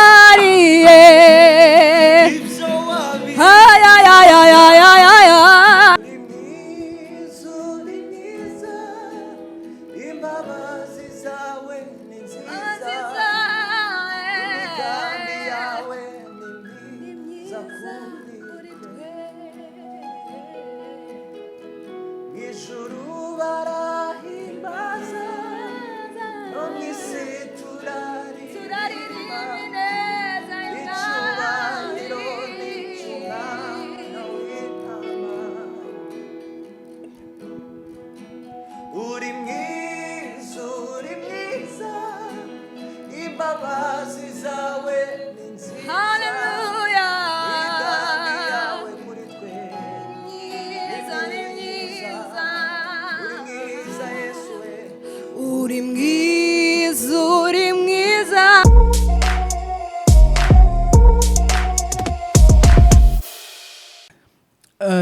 Yarambariye. Ay ay ay ay ay ay ay ay. Imbabazi zawe ni nziza, imigambi yawe ni myiza kuri twe. Mu ijuru barahimbaza, no mu isi turaririmba icyubahiro n'icy'Umwana w'Intama. Uri mwiza, uri mwiza, imbabazi zawe ni nziza, Hallelujah. imigambi yawe kuri twe Myiza ni myiza. Uri mwiza, Yesu we. Uri mwiza, uri mwiza.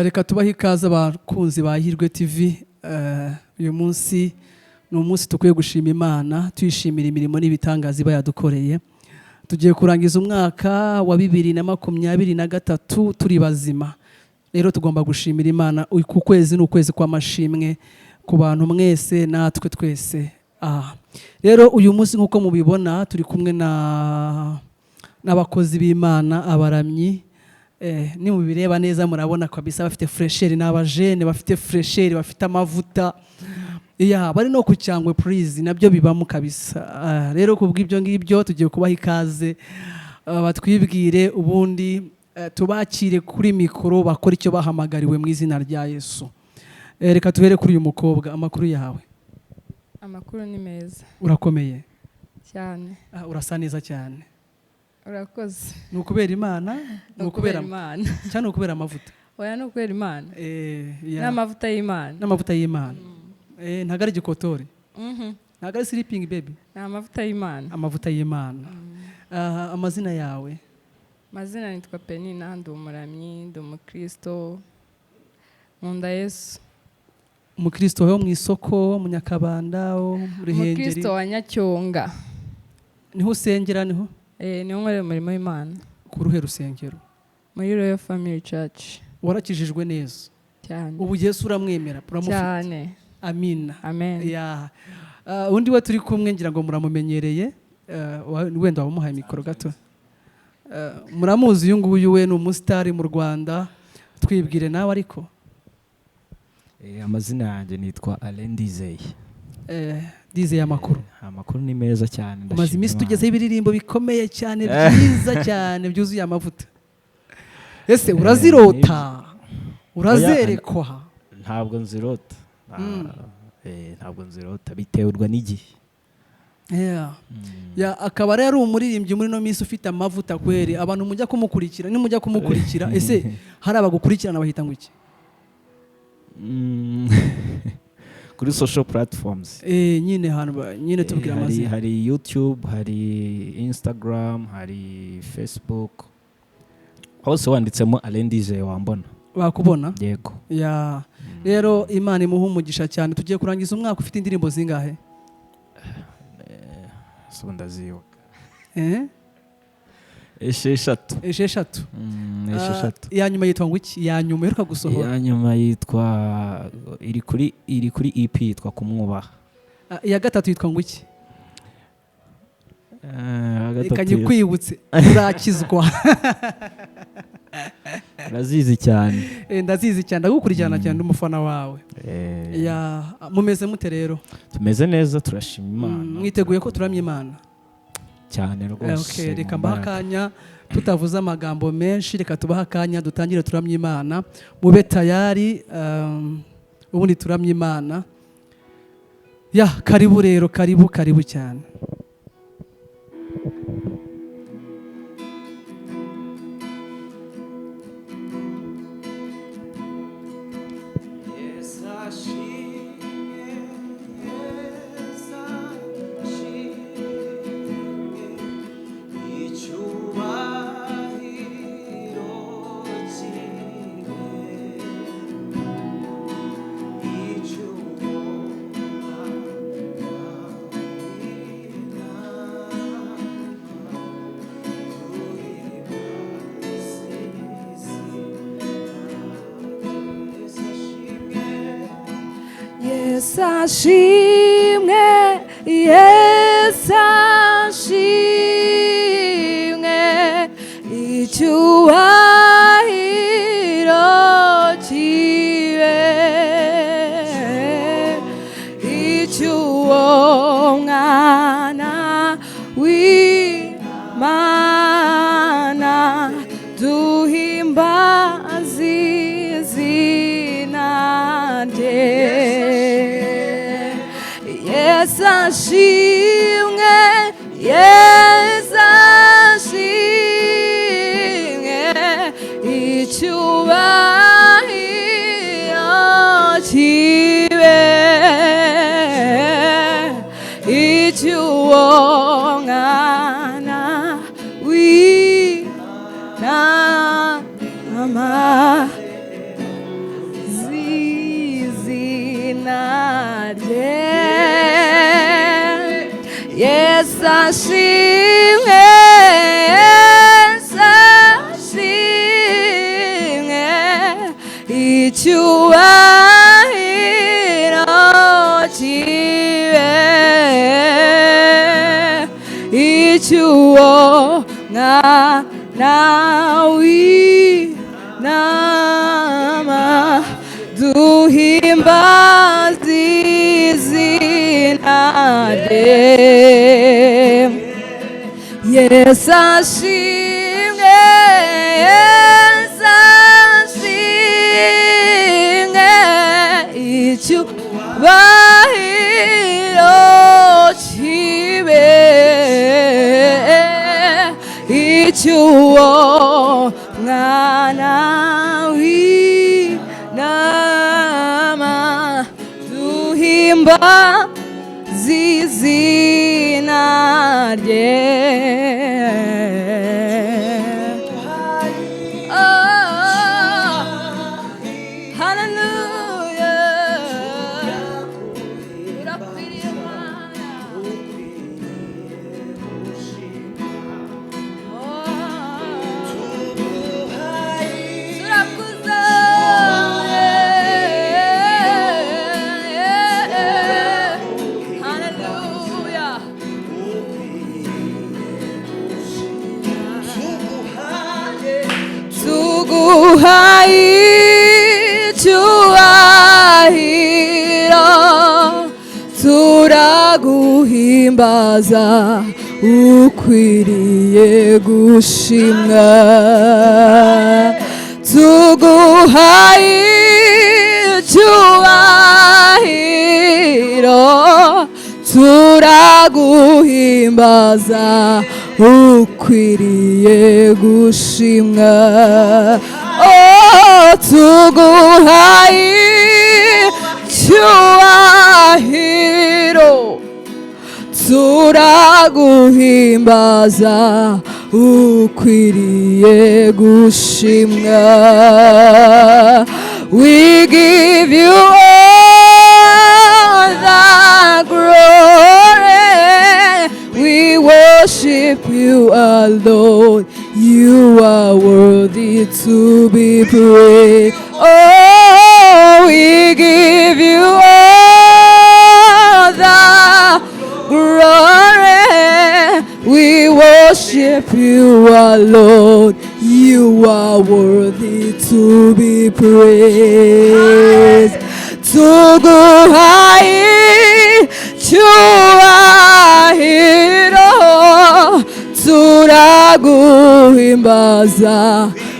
Reka tubahe ikaze, abakunzi ba Hirwe TV. Uyu munsi ni umunsi dukwiye gushima Imana, tuyishimira imirimo n'ibitangaza iba yadukoreye. Tugiye kurangiza umwaka wa 2023 turi bazima. Rero tugomba gushimira Imana. Uku kwezi ni ukwezi kw'amashimwe ku bantu mwese, natwe twese. Aha rero uyu munsi, nk'uko mubibona, turi kumwe na n'abakozi b'Imana, abaramyi. Nimubireba neza murabona kabisa bafite fraîcheur, ni abajene bafite fraîcheur, bafite amavuta ya bari no ku cyangwe please, nabyo bibamo kabisa. Rero kubw'ibyo ngibyo tugiye kubaha ikaze, batwibwire, ubundi tubakire kuri mikoro bakora icyo bahamagariwe mu izina rya Yesu. Reka tuhere kuri uyu mukobwa. Amakuru yawe? Amakuru ni meza. Urakomeye? Cyane. Urasa neza cyane. Urakoze. Ni ukubera Imana, ni ukubera Imana. Cyangwa ni ukubera amavuta? Oya, ni ukubera Imana. Ya. N'amavuta y'Imana. N'amavuta y'Imana. Ntabwo ari gikotori, ntabwo ari sleeping baby. Ni amavuta y'Imana. Amavuta y'Imana. Amazina yawe? Amazina nitwa Penina, ndi umuramyi, ndi umukristo, nkunda Yesu. Umukristo wo mu isoko, wo mu Nyakabanda, wo mu Ruhengeri? Umukristo wa Nyacyonga. Niho usengera, niho? Niho nkorera umurimo w'Imana. Ku ruhe rusengero? Muri Royal Family Church. Warakijijwe neza? Cyane. Ubu Yesu uramwemera, uramufite? Cyane. Amina. Amen. Ya. Undi we turi kumwe ngira ngo muramumenyereye. Wenda wamuhaye mikoro gato. Muramuzi, uyu nguyu we ni umusitari mu Rwanda. Twibwire nawe ariko. Amazina yanjye nitwa Alain Ndizeye. Ndizeye, amakuru? Amakuru ni meza cyane, Umaze ndashima iminsi Imana. tugezeho ibiririmbo bikomeye cyane, byiza cyane, byuzuye amavuta. Ese urazirota, urazerekwa? Ntabwo nzirota. Ntabwo nzirota, biterwa n'igihe. Yeah. Ya, akaba rero ari umuririmbyi muri ino minsi ufite amavuta kweri. Abantu mujya kumukurikira, nimujya kumukurikira, ese hari abagukurikirana bahita ngo iki? Kuri social platforms? Nyine hantu nyine tubwira Hari, amazina. hari YouTube, hari Instagram, hari Facebook, hose wanditsemo Alain Ndizeye wambona. Bakubona? Yego. Ya, rero Imana imuha umugisha cyane. Tugiye kurangiza umwaka ufite indirimbo zingahe? So ndazibuka? Eh? 6. 6? 6. Iya nyuma yitwa ngo iki, iya nyuma iheruka gusohora? Iya nyuma yitwa, iri kuri EP, yitwa Kumwubaha. Iya gatatu yitwa ngo iki? Gatatu. Reka nyikwibutse, urakizwa. Urazizi cyane. Ndazizi cyane, ndagukurikirana cyane, ndi umufana wawe. Ya, mumeze mute rero? Tumeze neza, turashima Imana. Mwiteguye ko turamya Imana? Cyane rwose. Okay, reka mu mbahe mbaraga. akanya, tutavuze amagambo menshi, reka tubahe akanya dutangire turamya Imana. Mube tayari, ubundi turamya Imana. Ya, karibu rero, karibu, karibu cyane. Yesu ashimwe, Yesu ashimwe, icyubahiro cyiwe, icyubahiro. Yesu ashimwe, Yesu ashimwe, icyubahiro kibe icy'uwo mwana w'Imana, duhimbaze izina rye. Yesu ashimwe, Yesu ashimwe, icyubahiro kibe icy'uwo mwana w'intama, zizina rye. Yesu ashimwe, Yesu ashimwe, icyubahiro kibe icy'uwo mwana w'intama, duhimbaze izina rye. Yesu ashimwe, Yesu ashimwe, icyubahiro kibe icy'uwo mwana w'intama, duhimbaze izina rye. Oh, hallelujah. Urakwiriye Mana. Oh, turakuza. Hallelujah. Tuguhaye icyubahiro, turaguhimbaza, ukwiriye gushimwa. Tuguhaye icyubahiro, turaguhimbaza, ukwiriye gushimwa. Oh, tuguhaye icyubahiro, turaguhimbaza, ukwiriye gushimwa. We give you all the glory, we worship you alone, you are worthy to be praised. Oh, we give you all the glory, we worship you alone, you are worthy to be praised. Tuguhaye icyubahiro, turaguhimbaza,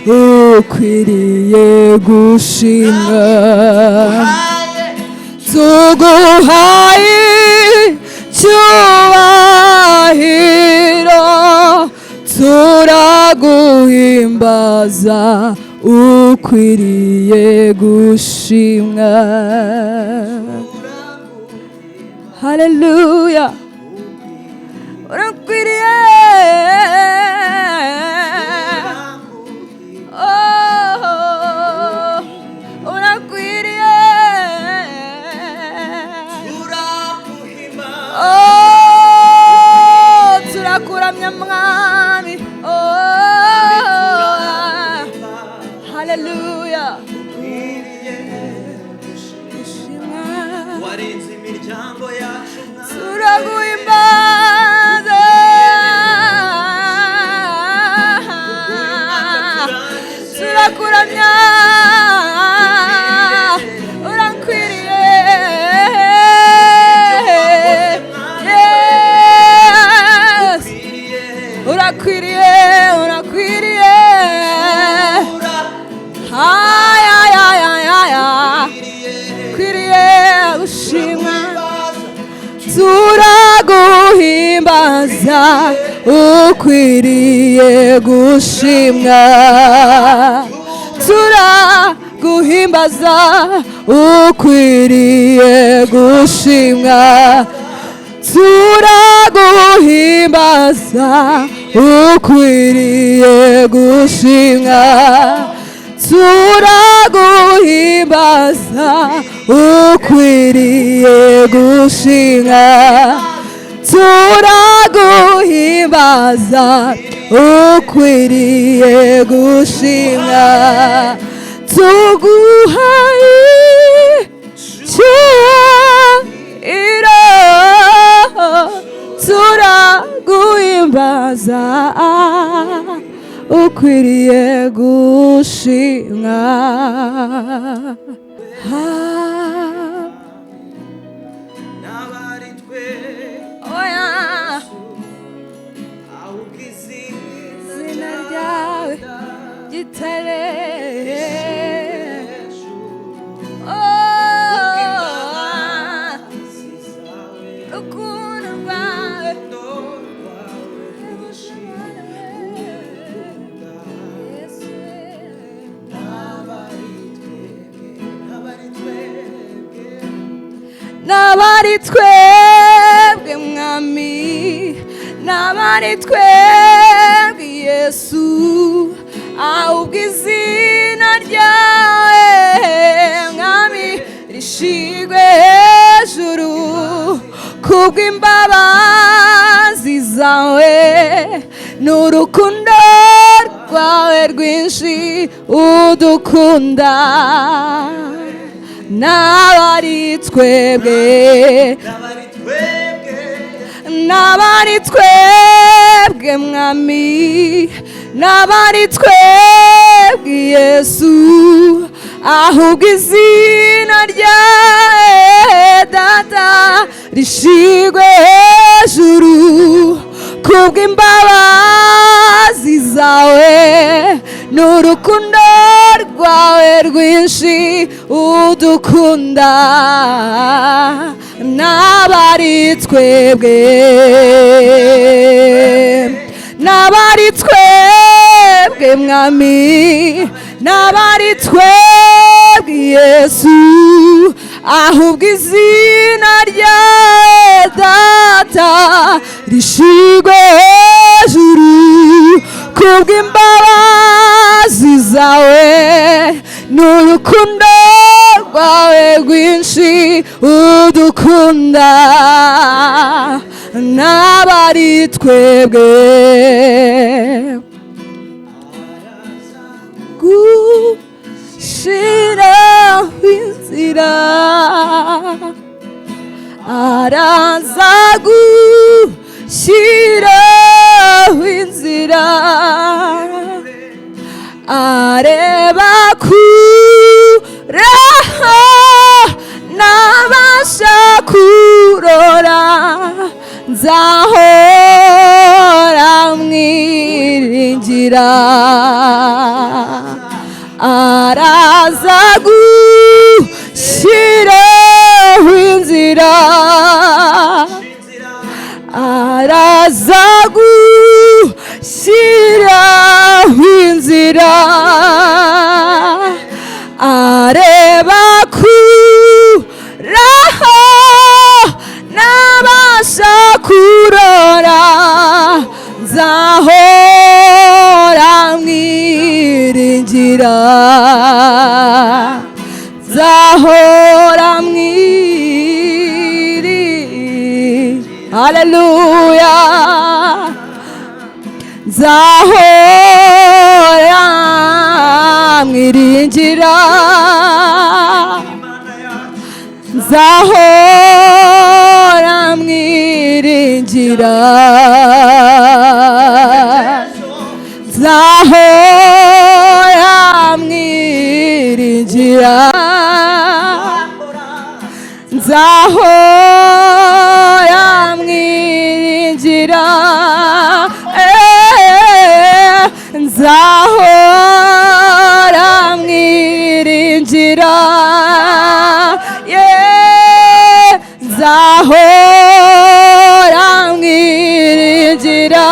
ukwiriye gushimwa. Tuguhaye icyubahiro, turaguhimbaza, ukwiriye gushimwa. Haleluya, urakwiriye. Oh, urakwiriye. Oh, turakuramya Mwami. Oh, haleluya. Gushimwa. Warinze Turaguhimbaza. Turakuramya. Urankwiriye. Yes. Urakwiriye, urakwiriye. Ay, ay, ay, ay, ay, ay. Kwiriye gushimwa. Turaguhimbaza, ukwiriye gushimwa. Turaguhimbaza, ukwiriye gushimwa. Turaguhimbaza, ukwiriye gushimwa. Turaguhimbaza, ukwiriye gushimwa. Turaguhimbaza, ukwiriye gushimwa. Tuguhaye icyubahiro, turaguhimbaza, ukwiriye gushimwa. N'abari twe Oya, ahubwo izina izina ryawe gitare. Oh, urukundo rwawe. N'abari twebwe mwami, n'abari twebwe Yesu, ahubwo izina ryawe mwami rishigwe hejuru, kubw'imbabazi zawe n'urukundo rwawe rwinshi udukunda. N'abari twebwe, n'abari twebwe, n'abari twebwe mwami, n'abari twebwe Yesu, ahubwo izina ryawe data rishigwe hejuru, kubw'imbabazi zawe n'urukundo rwawe rwinshi udukunda. N'abari twebwe, n'abari twebwe mwami, n'abari twebwe Yesu, ahubwo izina ryawe data rishigwe hejuru, kubw'imbabazi zawe n'urukundo rwawe rwinshi udukunda. N'abari twebwe, gushiraho inzira, araza gushyiraho inzira, areba kure nabasha kurora, nzahora mwiringira. Araza gushyiraho inzira, araza gushyiraho inzira, areba kure nabasha kurora, nzahora mwiringira, nzahora mwiri. Haleluya, nzahora mwiringira, nzahora mwiringira, nzahora mwiringira, nzahora mwiringira, nzahora mwiringira, nzahora mwiringira,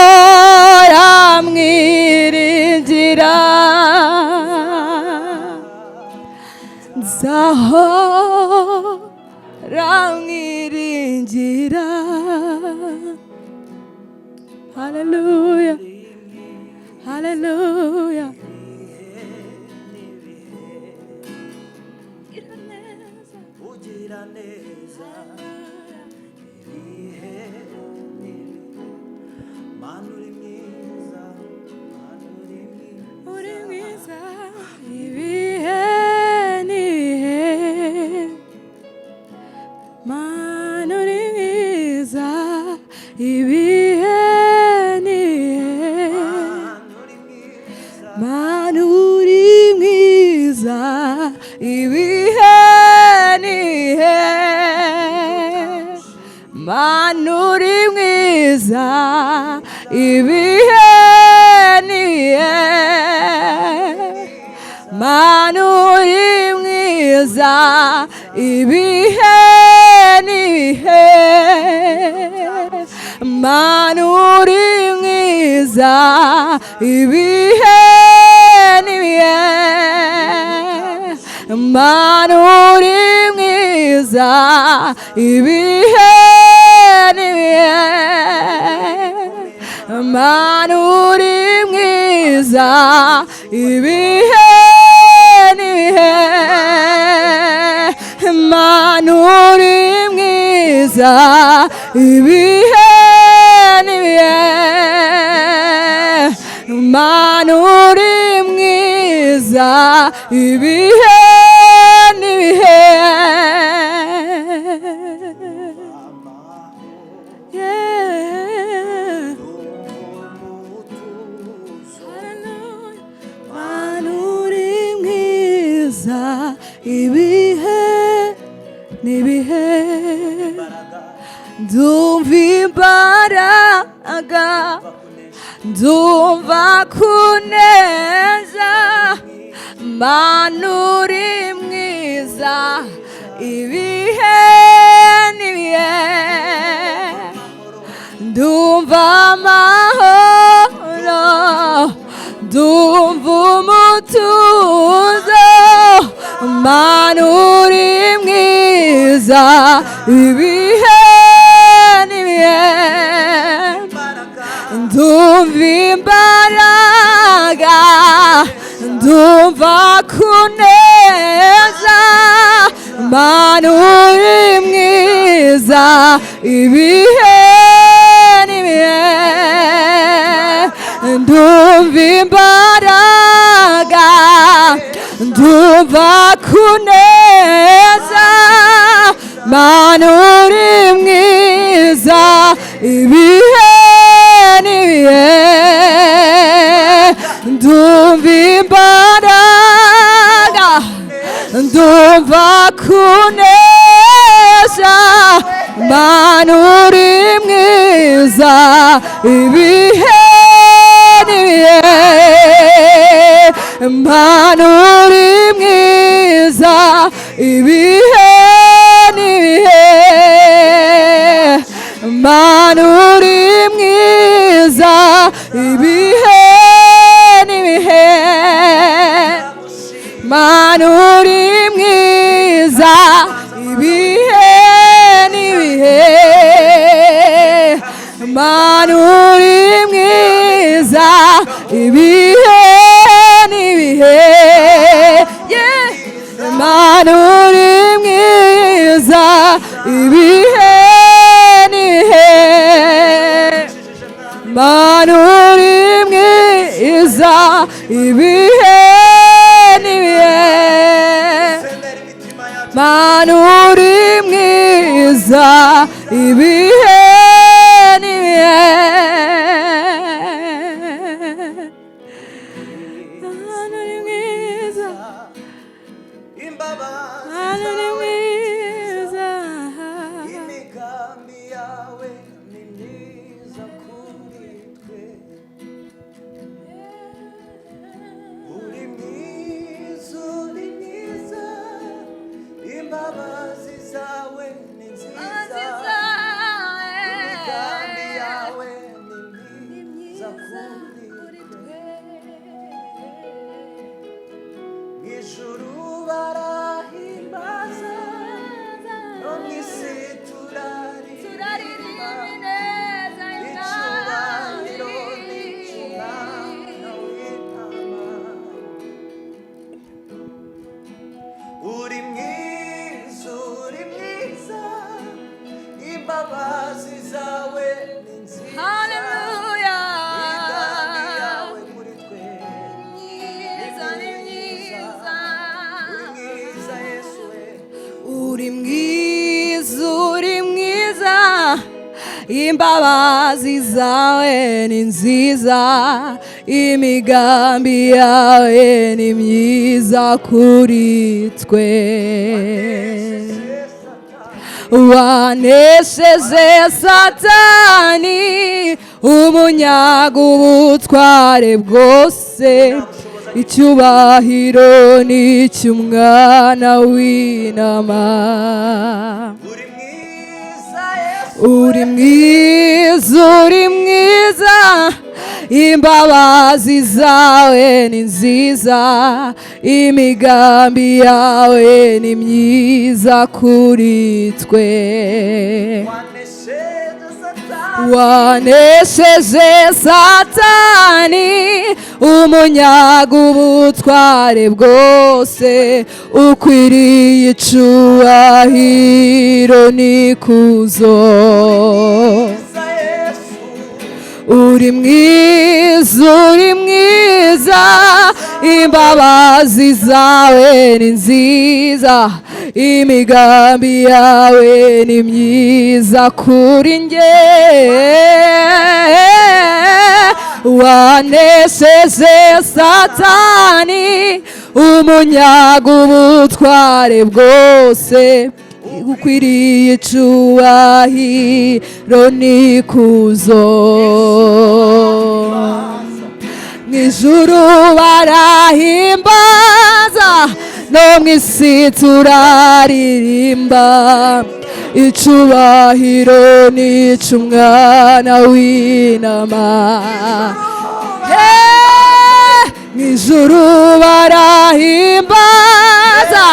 nzahora mwiringira, nzahora mwiringira. Haleluya, haleluya. Ugira neza ibihe n'ibihe, Mana uri mwiza, Mana uri mwiza, Uri mwiza ibihe n'ibihe, Mana uri mwiza ibihe n'ibihe, Mana uri mwiza, Mana uri mwiza ibihe n'ibihe, Mana uri mwiza ibihe n'ibihe, Mana uri mwiza ibihe n'ibihe, Mana uri mwiza ibihe n'ibihe, Mana uri mwiza ibihe n'ibihe, Mana uri mwiza ibihe n'ibihe, Mana uri mwiza ibihe n'ibihe, Mana uri mwiza ibihe n'ibihe. Yeah. umutuzo, Mana uri mwiza ibihe n'ibihe, ndumva imbaraga, ndumva kuneza, Mana uri mwiza ibihe n'ibihe, ndumva amahoro, ndumva umutuzo, Mana uri mwiza ibihe n'ibihe, ndumva imbaraga, ndumva kuneza, Mana uri mwiza ibihe n'ibihe, ndumva imbaraga, ndumva kuneza, Mana uri mwiza ibihe n'ibihe, ndumva imbaraga, ndumva kuneza, Mana uri mwiza ibihe n'ibihe, Mana uri mwiza ibihe n'ibihe, Mana uri mwiza ibihe n'ibihe, Mana uri mwiza ibihe n'ibihe, Mana uri mwiza ibihe n'ibihe, yeah. Mana uri mwiza ibihe n'ibihe, Mana uri mwiza ibihe n'ibihe. sendera imitima yacu. Mana uri mwiza ibihe n'ibihe. Mana uri mwiza, Imbabazi Mana uri zawe, mwiza. Imigambi yawe ni myiza kuri twe. Uri mwiza, uri mwiza, imbabazi zawe ni nziza, imigambi yawe ni myiza kuri twe. Mu ijuru barahimbaza, no mu isi turaririmba, icyubahiro ni icy'Umwana w'Intama. Uri mwiza, uri mwiza, imbabazi zawe ni nziza, Hallelujah. imigambi yawe kuri twe Myiza ni myiza. Uri mwiza, Yesu we. Uri mwiza, uri mwiza, imbabazi zawe ni nziza, imigambi yawe ni myiza kuri twe. Wanesheje Satani, umunyaga ubutware bwose, icyubahiro ni icy'Umwana w'Intama. Uri mwiza, Yesu. Uri mwiza, uri mwiza, imbabazi zawe ni nziza, imigambi yawe ni myiza kuri twe. Wanesheje Satani. Wanesheje Satani, umunyaga ubutware bwose, ukwiriye icubahiro n'ikuzo. Mwiza, Yesu. Uri mwiza, uri mwiza, imbabazi zawe ni nziza, imigambi yawe ni myiza kuri njye. Wanesheje Satani, umunyaga ubutware bwose, ukwiriye icubahiro n'ikuzo. Mu ijuru barahimbaza, no mu isi turaririmba, icubahiro n'ic'Umwana w'Intama. Hey! Mu ijuru barahimbaza,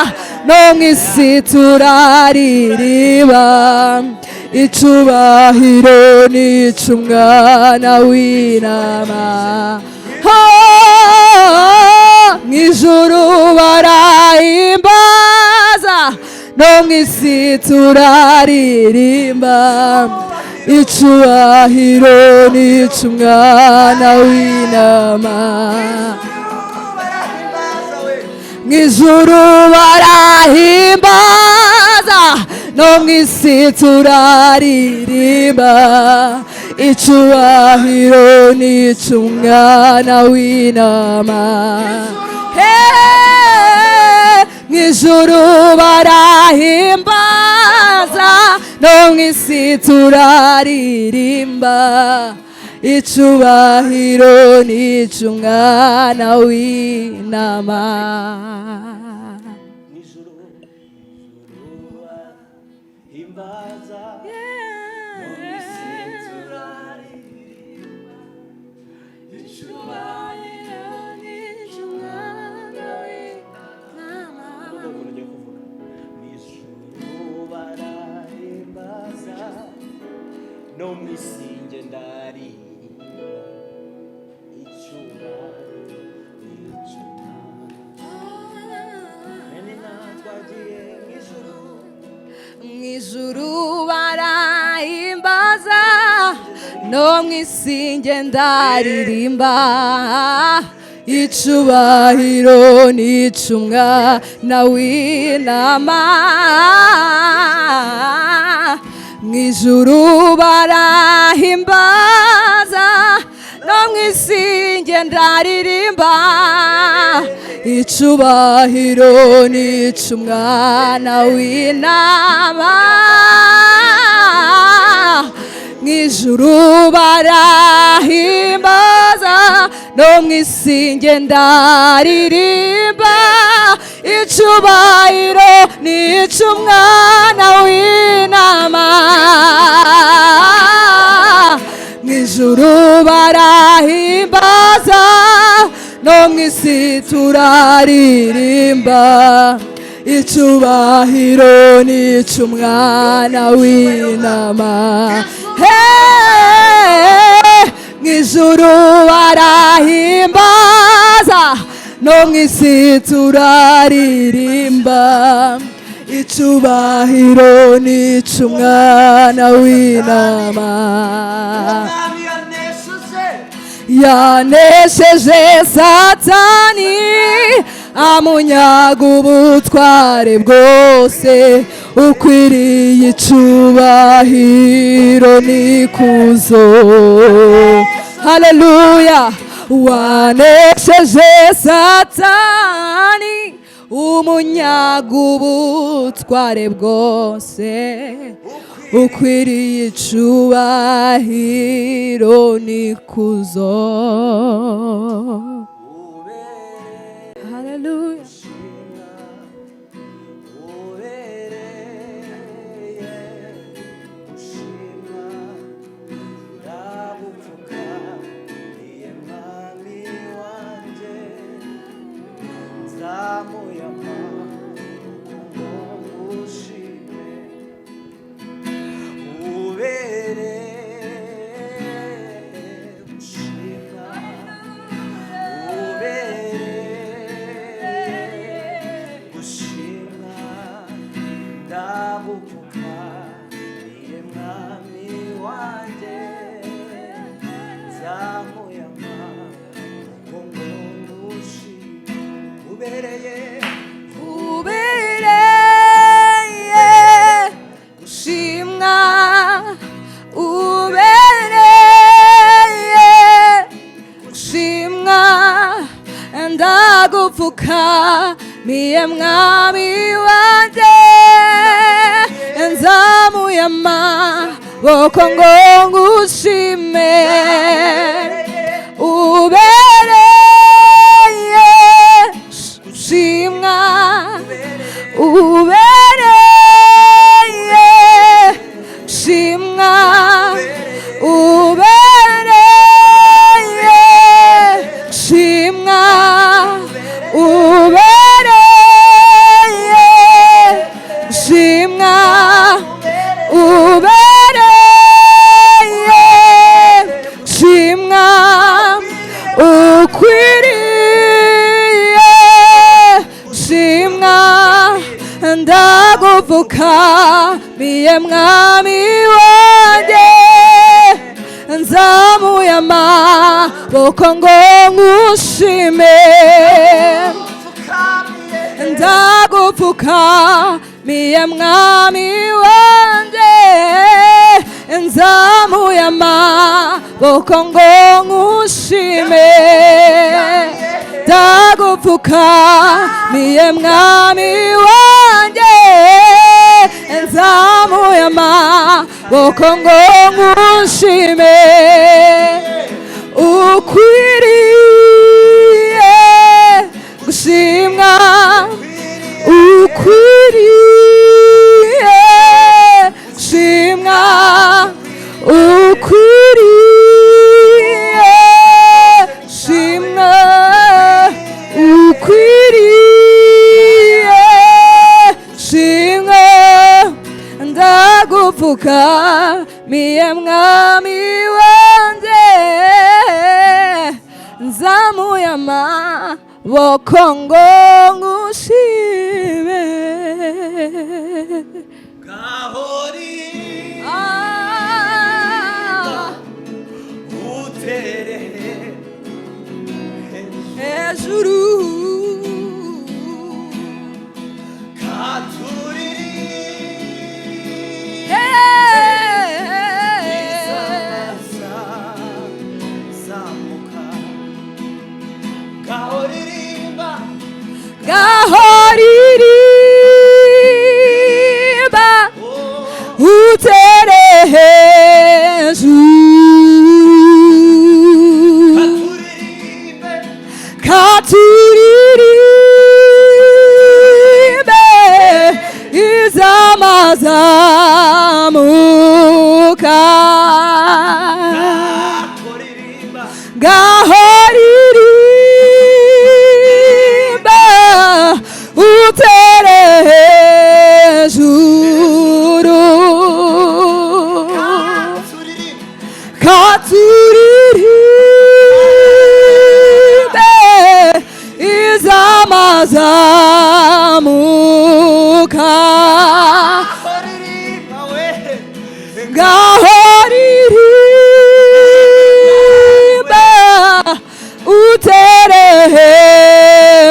no mu isi turaririmba, icubahiro n'ic'Umwana w'Intama. Oh, mu ijuru barahimbaza, no mu isi turaririmba, icubahiro n'ic'Umwana w'Intama. Barahimbaza we. Mu ijuru barahimbaza, no mu isi turaririmba, icubahiro n'ic'Umwana w'Intama. Hey! Mu ijuru barahimbaza, no mu isi turaririmba, icubahiro n'ic'Umwana w'Intama. Mw'ijuru himbaza, mu isi turaririmba, Icubahiro n'ic'Umwana w'Intama. Ukuntu ugiye kuvuga, mw'ijuru barahimbaza, no mu isi nge ndaririmba, icyubahiro n'ic'Umwana. Bene twagiye mu ijuru. Mu ijuru barahimbaza, no mu isi nge ndaririmba, Icubahiro n'icumwana w'intama. Mw'ijuru barahimbaza, no mw'isi nge ndaririmba. Icubahiro n'icumwana w'intama. Mw'ijuru barahimbaza, no mw'isi nge ndaririmba. Icubahiro n'icumwana w'intama. Mw'ijuru barahimbaza, no mw'isi turaririmba. Icubahiro n'icumwana w'intama. Hey! Mw'ijuru barahimbaza, no mw'isi turaririmba. Icubahiro n'icumwana w'intama. Umwami yanesheje. Yanesheje Satani, amunyaga ubutware bwose. Ukwiriye icubahiro n'ikuzo. Haleluya. Wanesheje Satani, umunyaga ubutware bwose. Ukwiriye icubahiro n'ikuzo. Haleluya. Ubereye gushimwa, ndagupfukamiye mwami wanjye, nzamuye amaboko ngo ngushime. Ubereye gushimwa, ubereye gushimwa, ndagupfukamiye mwami wanjye, nzamuye amaboko ngo ngushime. Ubereye. Ubereye gushimwa, ubereye gushimwa, ndagupfukamiye mwami wanjye, nzamuye amaboko ngo ngushime. Ubereye gushimwa, ubereye gushimwa, ubereye gushimwa, ubereye gushimwa, ubereye gushimwa, ukwiriye gushimwa, ndagupfukamiye mwami wanjye, nzamuye amaboko ngo ngushime. Ndagupfukamiye mwami wanjye, nzamuye amaboko ngo ngushime. Ndagupfukamiye mwami wanjye, nzamuye amaboko ngo ngushime. Ukwiriye gushimwa, ukwiriye gushimwa, ukwiriye gushimwa, ukwiriye gushimwa, ndagupfukamiye mwami wanjye, nzamuye amaboko ngo ngushime. Gahori. Ah, utere. Eh, Ririmba we. Ngaho ririmba utere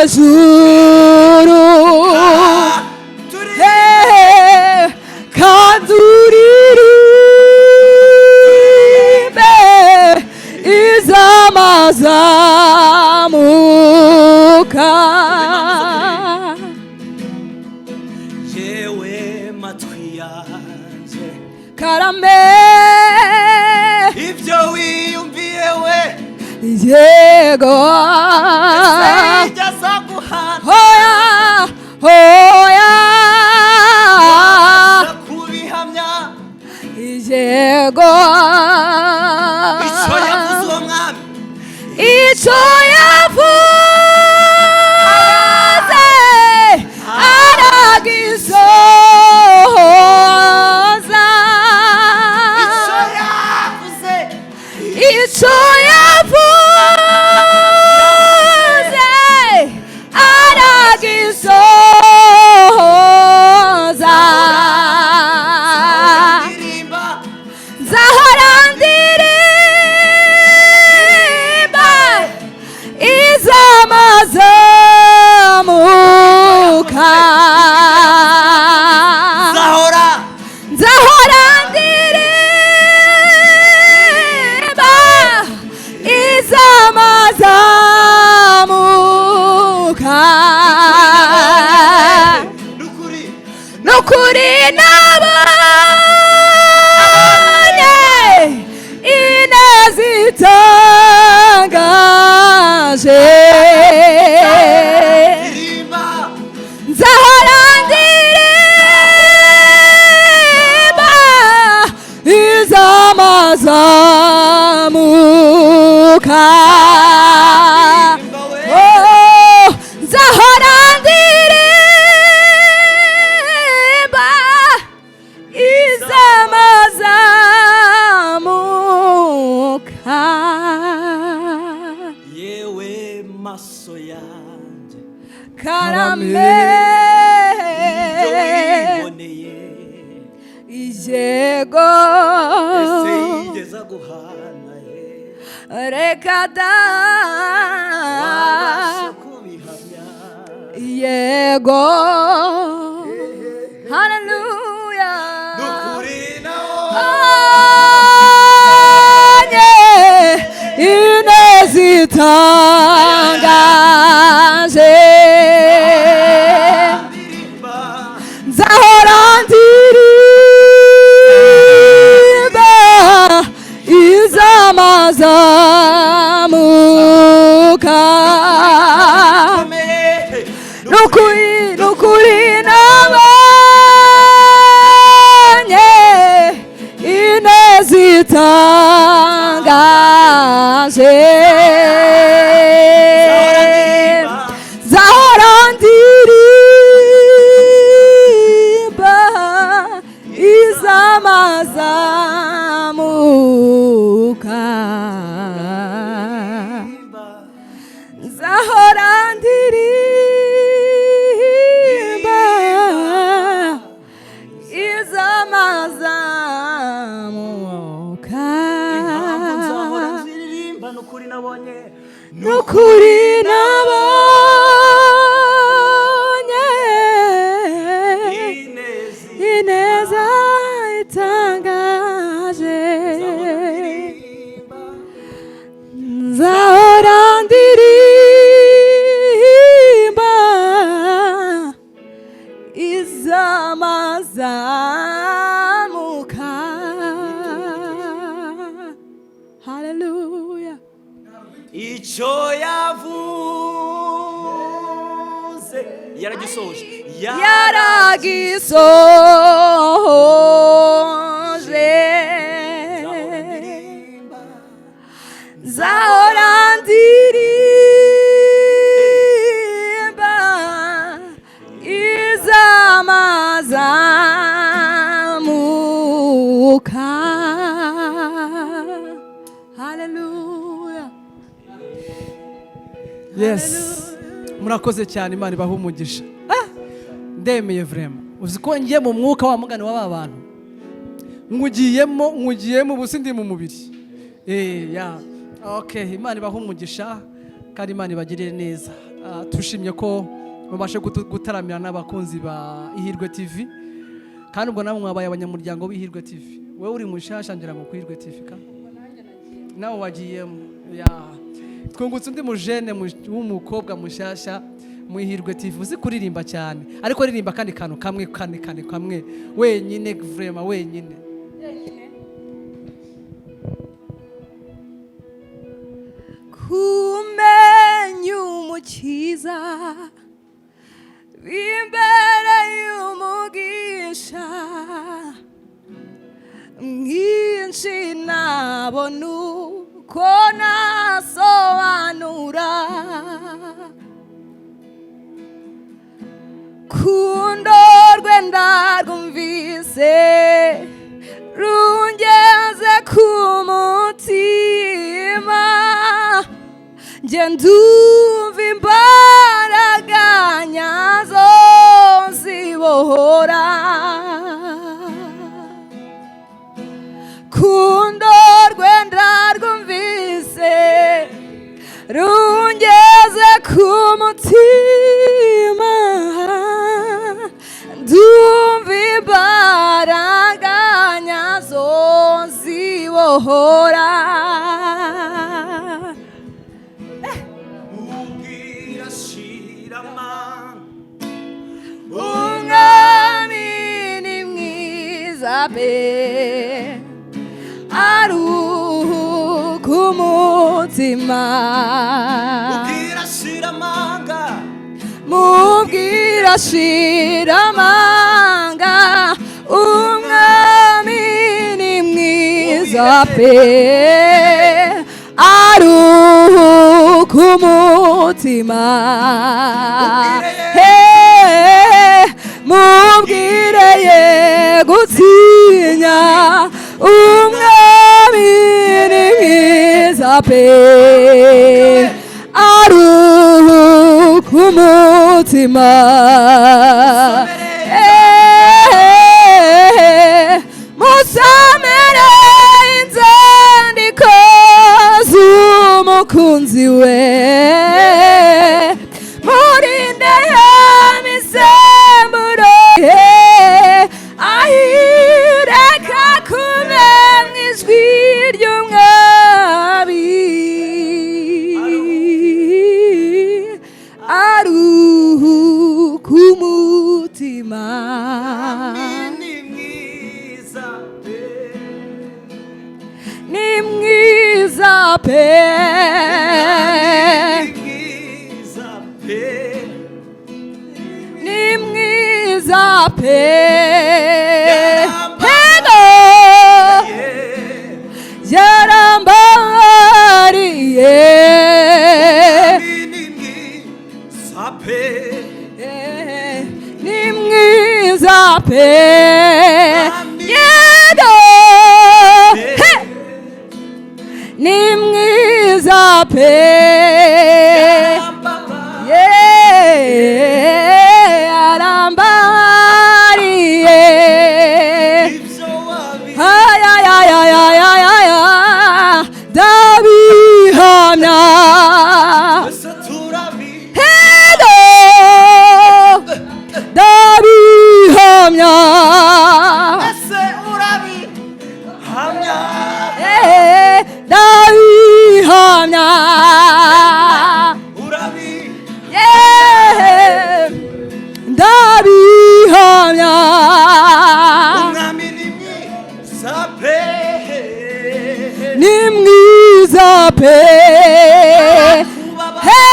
hejuru. Turi. Hey, kandi uririmbe izamazamuka. Yewe matwi yanjye. Karame. Ibyo wiyumviye we. Yego. Ese aza guhana? Hoya, hoya. Wabasha kubihamya? Yego. Icyo yavuze uwo mwami. Icyo yavuze aragisohoza. Icyo yavuze. Icyo yavuze aragisohoza. Ndirimba. Nzahora ndirimba izamazamuka. Zahora. Nzahora ndirimba izamazamuka. Nukuri. Nukuri nabonye ineza itangaje. Ndirimba. Nzahora ndirimba izamazamuka. Ndirimba we. Oh, nzahora ndirimba izamazamuka. Yewe maso yanjye. Karame. Ibyo wiboneye. Yego. Ese yigeze guhana ye? Reka da. Wabasha kubihamya? Yego, haleluya. Nukuri nawo. Anye ineza itangaje. Ndirimba. Nzahora ndirimba izamazamuka. Komeye. Nukuri, nukuri nabonye ineza itangaje. Nzahora ndirimba izamazamuka. Nzahora ndirimba izamazamuka. Impamvu nzahora nziririmba, nukuri nabonye. Nukuri nabonye Ineza. Ineza itangaje. Ndirimba. Nzahora ndirimba izamazamuka. Haleluya. Icyo yavuze yaragisohoje. Yaragisohoje. Ndirimba. Nzahora ndirimba izamazamuka. Haleluya. Yes, murakoze cyane, Imana ibahe umugisha. Ah, ndemeye vraiment. Uzi ko ngiye mu mwuka wa mugani wa ba bantu, nkugiyemo, nkugiyemo, ubu sindi mu mubiri. Ya, okay, Imana ibahe umugisha kandi Imana ibagirire neza. Tushimye ko mubashe gutaramira n'abakunzi ba Ihirwe TV, kandi ubwo namwe mwabaye abanyamuryango b'Ihirwe TV. Wowe uri mushasha ngira ngo ku Ihirwe TV ka nawe wagiyemo. Ya, twungutse undi mujene w'umukobwa mushyashya mu Ihirwe TV, uzi kuririmba cyane, ariko ririmba kandi kantu kamwe, kane kane kamwe wenyine, vraiment wenyine. Kumenya Umukiza imbere y'umugisha mwinshi, nabona uko nasobanura. Kundo rwe ndarwumvise, rungeze ku mutima, njye ndumva imbaraga nyazo zibohora. Kundo rwe ndarwumvise, rungeze ku mutima, ndumva imbaraga nyazo zibohora. Ubwira shirama. Umwami ni mwiza pe, aruhuka umutima. Ubwira shiramanga. Mubwira shiramanga, umwami ni mwiza pe, aruhuka umutima. Hey, mubwire ye gutinya, umwami ni mwiza pe, aruhuka umutima. Musomere inzandiko z'umukunzi we, murinde ya misemburo, ahireka kume mu ijwi ry'umwami, aruhuka umutima. Ni mwiza pe. Ni mwiza pe. Ni mwiza pe. Ni mwiza pe. Yaramba. Hego. Yeah. Yarambariye. Ni mwiza pe. Ni mwiza pe. Yego. He! Ni mwiza pe. Yeah, arambariye. Ibyo wabi. Ay, ay, ay, ay, ay, ay, ay, ay, ndabihamya. Twese turabi. Hego, ndabihamya. Ese urabi hamya. Ndabihamya. Urabi. Yeah, ndabihamya. Umwami ni mwiza pe. Ni mwiza pe. Kubaba. Hey,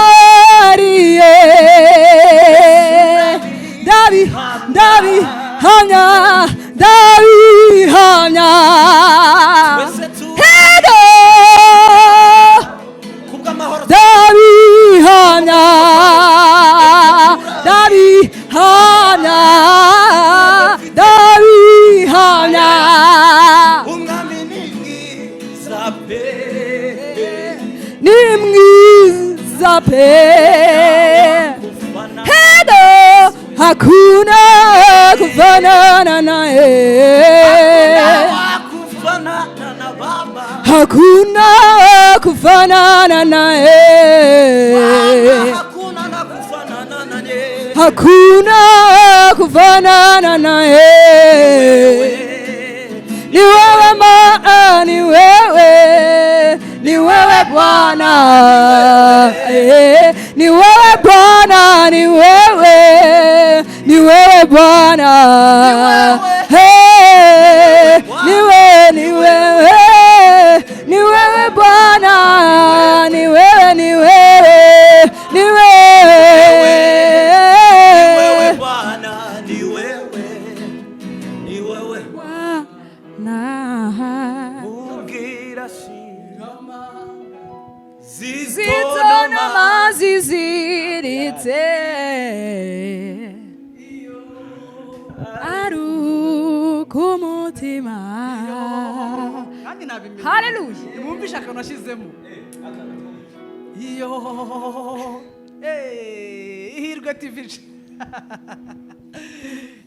yarambariye. Ndabi, ndabihamya, ndabihamya. Twese tu. Hego, Kubw'amahoro. ndabihamya, ndabihamya, ndabihamya. Umwami ni mwiza pe. Ni mwiza pe. Kufa. Hakuna kufanana naye. Wakufanana na Baba. Hakuna kufanana naye. Hakuna na kufanana naye. Hakuna kufanana naye. Ni wewe maa, ni wewe, ni wewe Bwana. Eh, ni wewe Bwana, ni wewe, ni wewe Bwana. Hey, ni wewe, ni wewe, ni wewe Bwana, ni wewe, ni wewe, ni Ni wewe wewe. Bwana, ni wewe, ni wewe. Bwana. Ubwira Zitonoma ziziritse Aruka umutima. Kandi nabimenye. Haleluya. Nimwumvishe akantu nashyizemo. Iyo Ihirwe TV.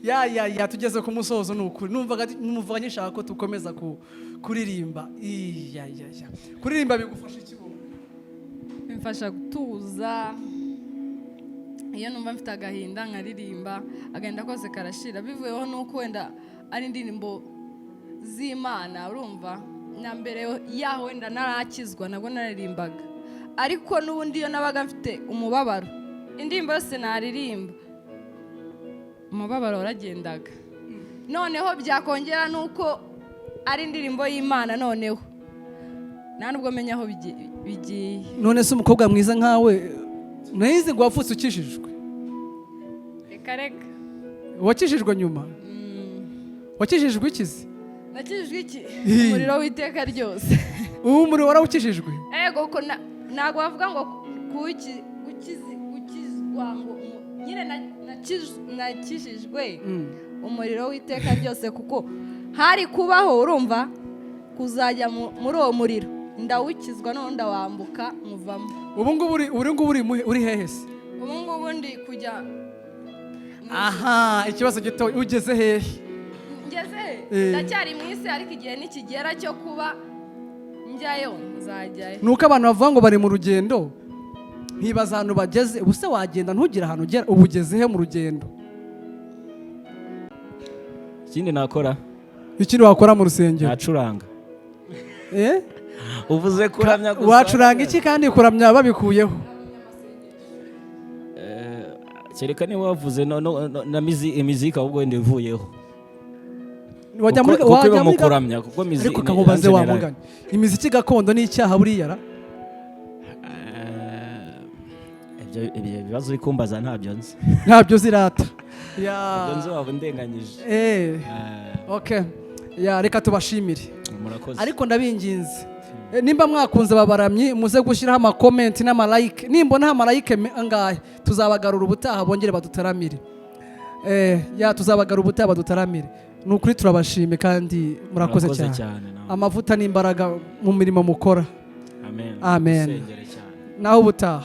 Ya ya ya, tugeze ku musozo. Ni ukuri numvaga nshaka ko dukomeza kuririmba. Ya ya ya, kuririmba bigufasha iki wowe? Bimfasha gutuza. Iyo numva mfite agahinda nkaririmba, agahinda kose karashira, bivuyeho nuko wenda ari indirimbo z'Imana. Urumva, na mbere yaho wenda narakizwa nabwo naririmbaga, ariko n'ubundi iyo nabaga mfite umubabaro, indirimbo yose naririmba umubabaro waragendaga. Noneho byakongera nuko ari indirimbo y'Imana, noneho nta nubwo menya aho bigiye. None se umukobwa mwiza nkawe, nahize ngo wavutse ukijijwe? Reka reka. Wakijijwe nyuma? Wakijijwe ikizi? Nakijijwe iki? Ih. Umuriro w'iteka ryose. Ubu umuriro warawukijijwe? Ego, ko ntabwo bavuga ngo gukizwa ngo nyine nakijijwe umuriro w'iteka ryose, kuko hari kubaho, urumva, kuzajya muri uwo muriro, ndawukizwa none ndawambuka muvamo. Ubu ngubu uri hehe se? Ubu ngubu ndi kujya Aha, ikibazo gito, ugeze hehe? Ngeze Eh. ndacyari mu isi, ariko igihe nikigera cyo kuba njyayo nzajyayo. Ni uko abantu bavuga ngo bari mu rugendo, ntibaza ahantu bageze. Ubu se wagenda ntugire ahantu ugera? Ubu ugeze he mu rugendo? Ikindi nakora? Ikindi wakora mu rusengero? Nacuranga. Eh? Uvuze kuramya gusa. Wacuranga iki kandi kuramya babikuyeho? Kereka niba wavuze no, na imiziki, ahubwo wenda ivuyeho. Wajya muri Kuko wajya iba mu muri kuramya, kuko Ariko kamubaze, en wa general. mugani, imiziki gakondo ni icyaha buriya ra? Ibyo bibazo uri kumbaza ntabyo nzi. Ntabyo zirata ya. Ntabyo nzi, waba undenganyije. Okay ya, reka tubashimire. Murakoze. Ariko ndabinginze, nimba mwakunze ababaramyi, muze gushyiraho amakomenti n'amalike. Nimbona amalike angahe, tuzabagarura ubutaha bongere badutaramire. Ya, tuzabagarura ubutaha badutaramire. Ni ukuri turabashime kandi murakoze cyane. Cyane nawe. Amavuta n'imbaraga mu mirimo mukora. Amen. Amen. Usengere cyane. Naho ubutaha.